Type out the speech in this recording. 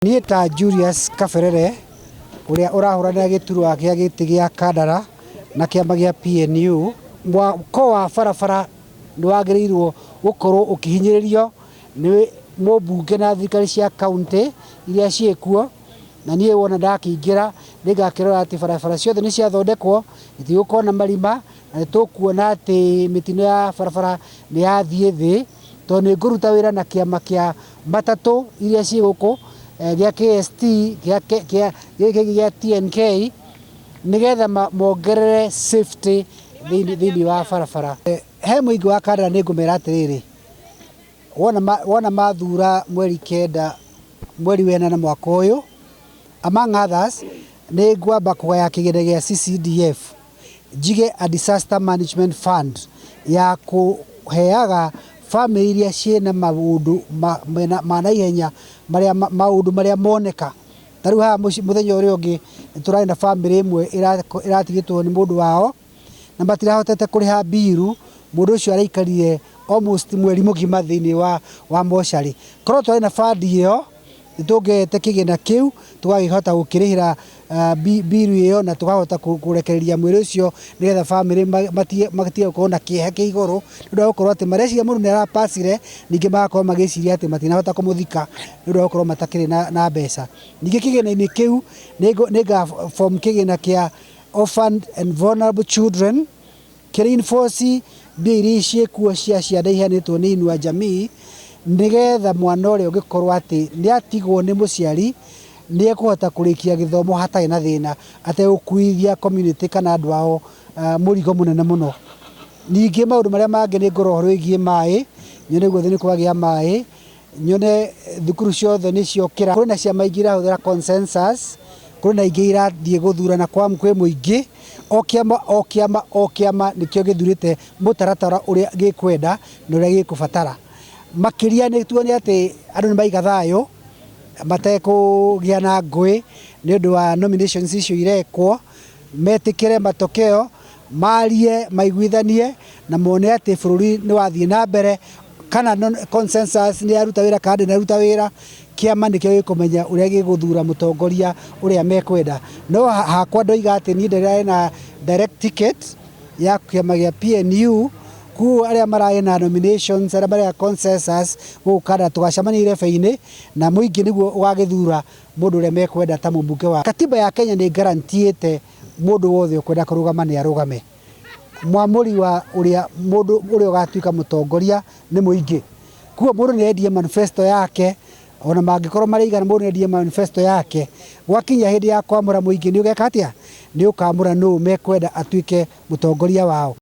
Niĩ ta Julius Kaberere ũrĩa ũrahũranĩra gĩturwa gĩa gĩtĩ gĩa Kandara na kĩama gĩa PNU, mwako wa barabara nĩ wagĩrĩirwo gũkorwo ũkĩhinyĩrĩrio nĩ mũmbunge na thirikari cia kaũntĩ iria ciĩkuo. Na niĩ wona ndakĩingĩra nĩngakĩrora atĩ barabara ciothe nĩ ciathondekwo, itigũkorwo na marima, na nĩ tũkuona atĩ mĩtino ya barabara nĩ yathiĩ thĩ, tondũ nĩ ngũruta wĩra na kĩama kĩa matatũ iria ciĩ gũkũ, gĩa KST, gĩa gĩkĩ gĩa TNK, nĩgetha mongerere safety thĩinĩ wa barabara. He mũingĩ wa Kandara nĩ ngũmera atĩrĩrĩ, wona mathura 9 mweri wa 8 mwaka ũyũ, among others, nĩ ngwamba kũgaya kĩgĩna gĩa CCDF, njige a disaster management fund ya kũheaga bamĩrĩ iria ciĩna maũndũ ma naihenya, marĩa maũndũ marĩa moneka. Ta rĩu haha mũthenya ũrĩa ũngĩ nĩ tũrarĩ na bamĩrĩ ĩmwe ĩratigĩtwo nĩ mũndũ wao na matirahotete kũrĩha mbiru. Mũndũ ũcio araikarire almost mweri mũgima thĩinĩ wa mocarĩ. Korwo twarĩ na fund ĩyo, nĩ tũngĩoete kĩgĩna kĩu tũgakĩhota gũkĩrĩhĩra mbiru ĩyo na tũkahota kũrekereria mwĩrĩ ũcio, nĩgetha bamĩrĩ matige gũkorwo na kĩeha kĩa igũrũ nĩ ũndũ wa gũkorwo atĩ mareciria mũndũ nĩ arapacire, ningĩ magakorwo magĩciria atĩ matinahota kũmũthika nĩ ũndũ wa gũkorwo matakĩrĩ na mbeca. Ningĩ kĩgĩna-inĩ kĩu nĩ nga form kĩgĩna kĩa orphaned and vulnerable children, kĩ reinforce mbia iria ciĩkuo cia ciana iheanĩtwo nĩ Inua Jamii, nĩgetha mwana ũrĩa ũngĩkorwo atĩ nĩ atigwo nĩ mũciari nĩ ekũhota kũrĩkia gĩthomo hatarĩ na thĩna, ategũkuithia community kana andũ ao mũrigo mũnene mũno. Ningĩ maũndũ marĩa mangĩ, nĩ ngũrora ũhoro wĩgiĩ maĩ, nyone guothe nĩ kwagĩa maĩ, nyone thukuru ciothe nĩ ciokĩra. Kwĩna ciama ingĩ irahũthĩra consensus, kwĩna ingĩ irathiĩ gũthurana kwa kwĩ mũingĩ. O kĩama, o kĩama, o kĩama nĩkĩo gĩthurĩte mũtaratara ũrĩa gĩkwenda na ũrĩa gĩkũbatara. Makĩria nĩ tuone atĩ andũ nĩ maiga thayũ matekũgĩa na ngũĩ nĩ ũndũ wa nominations icio irekwo, metĩkĩre matokeo, marie, maiguithanie na mone atĩ bũrũri nĩ wathiĩ na mbere. Kana consensus nĩ yaruta wĩra kana ndĩnaruta wĩra, kĩama nĩkĩo gĩkũmenya ũrĩa gĩgũthura mũtongoria ũrĩa mekwenda. No hakwa ndoiga atĩ niĩ ndĩrarĩ na direct ticket ya kĩama gĩa PNU, kuo arĩa mararĩ na nominations, arĩa marĩ na consensus gũkũ Kandara, tũgacemania irebe-inĩ na mũingĩ nĩguo ũgagĩthura mũndũ ũrĩa mekwenda ta mũmbunge wa. Katiba ya Kenya nĩ guarantee mũndũ wothe ũkwenda kũrũgama nĩ arũgame. Mwamũri wa ũrĩa mũndũ ũrĩa ũgatuĩka mũtongoria nĩ mũingĩ. Koguo mũndũ nĩ endie manifesto yake, ona mangĩkorwo marĩ igana, mũndũ nĩ endie manifesto yake. Gwakinya hĩndĩ ya kwamũra, mũingĩ nĩ ũgeka atĩa? Nĩ ũkamũra nũ mekwenda atuĩke mũtongoria wao.